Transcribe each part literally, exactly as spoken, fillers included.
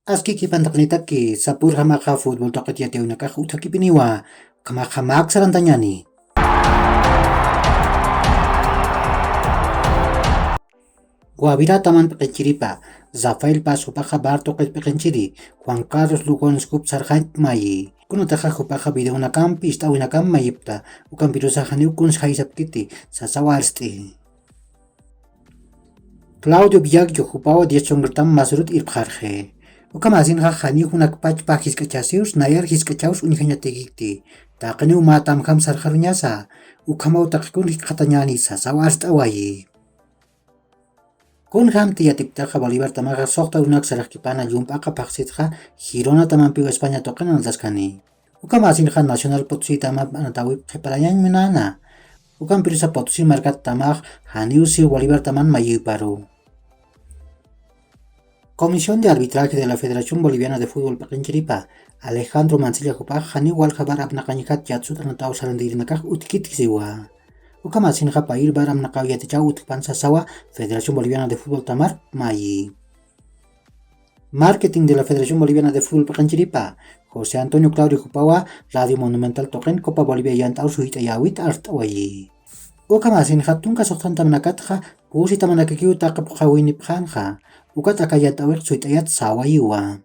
Aski kipantaqnitaki sapur jamaqa futbol taqit yatiyawinakax utjakipiniwa. Kamaqa maksarantañani. Guavirataman p'iqinchiripa, Rafael Paz jupaxa bar tuqit p'iqinchiri, Juan Carlos Lugones jup sarxañp mayi. Kunataxa jupaxa videonakampi ist'awinakam mayipta, ukampirusa janiw kuns jaysapkiti, sasaw arst'i. Claudio Villagio jupawa diez chongritam masrut irpxarxi. Ukamasinxa janiw junakpachpa jisk'achasiws nayar jisk'achaws uñjañatikikti. Taqiniw mä tamjam sarxaruñasa. Ukhamaw taqikun jikxatañani sasaw arst'awayi. Kunjamti yatiptaxa Bolivartamaxa suxta urunak saraxkipana llump'aqa phaxsitxa Gironatamampiw España tuqin anataskani. Ukamasinxa Nacional Potositama anatawip qhiparañañ munana. Ukampirusa Potosí markattamax janiw siw Bolivartaman mayïparu. Comisión de Arbitraje de la Federación Boliviana de Fútbol p'iqinchiripa, Alejandro Mancilla jupax janiw walja bar apnaqañjat yatsut anataw sarantirinakax utjkitjsiwa. Ukamasinxa payir bar apnaqaw yatichaw utjpan sasawa Federación Boliviana de Fútbol tamar mayi. Marketing de la Federación Boliviana de Fútbol p'iqinchiripa, José Antonio Claudio jupawa Radio Monumental tuqin Copa Bolivia yant'aw suyt'ayäwit art'awayi. Ukamasinxa tunka suxtantamanakatxa pusitamanakakiw taqi phuqhawinipxänxa, ukat aka yant'awix suyt'ayat sawayiwa.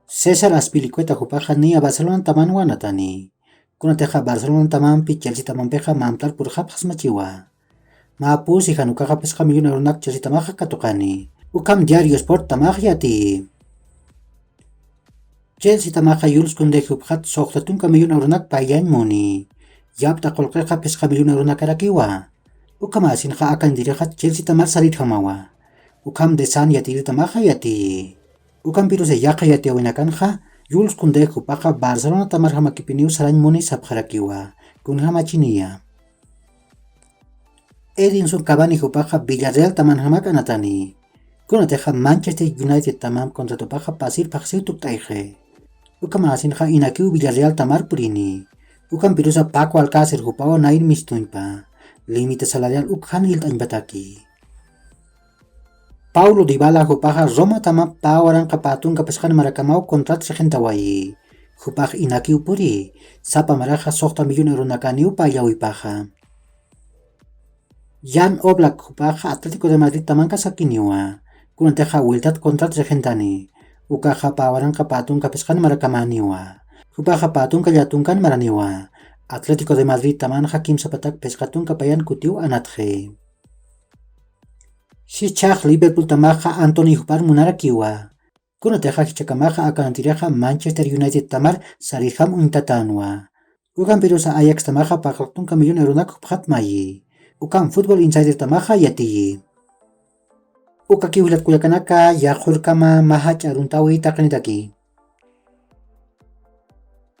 César Azpilicueta jupaxa niya Barcelonatamanwa anatani. Kunatixa Barcelonatamanpi Chelseatamampixa mamtar purxapxsmachiwa. Mä pusi jan ukaxa phisqa millón euronak Chelseatamaxa katuqani. Ukham Diario Sporttamax yatiyi. Chelseatamaxa Jules Koundé jupxat suxta tunka millón euronak payllañ muni. Yapt'a qullqixa phisqa millón euronakarakiwa. Ukhamasinxa akan dirixat Chelseatamar sarirjamawa. Ukham The Sun yatiritamaxa yatiyi. Ukampirusa yaqha yatiyawinakanxa Jules Koundé jupaxa Barcelonatamar jamakipiniw sarañ muni sapxarakiwa. Kunjamachiniya. Edinson Cavani jupaxa Villarrealtaman jamak anatani. Kunatixa Manchester Unitedtamam contratopaxa pasir phaxsiw tukt'ayxi. Ukhamasinxa inakiw Villarrealtamar purini. Ukampirusa Paco Alcácer jupawa nayr mistuñpa. Límite salarial uk jan jilt'añpataki. Paulo Dybala jupaxa Romatamam pä waranqa pä tunka phisqan marakamaw contrat rejentawayi. Jupax inakiw puri, sapa maraxa suxta millón euronakaniw payllawipaxa. Jan Oblak jupaxa Atlético de Madridtamanka sakiniwa. Kunatixa wiltat contrat rejentani. Ukaxa pä waranqa pä tunka phisqan marakamaniwa. Jupaxa pä tunka llatunkan maraniwa. Atlético de Madridtamanxa kimsa patak phisqa tunka payan kutiw anatxi. Jichhax Liverpooltamaxa Antony jupar munarakiwa. Kunatixa jichhakamaxa akanantirixa Manchester Unitedtamar sarirjam uñtatänwa. Ukampirusa Ajaxtamaxa paqlaq tunka millón euronak jupxat mayi. Ukam Football Insidertamaxa yatiyi. Ukakiw jilat kullakanaka, yaqhurkama mä jach'a aruntawi taqinitaki.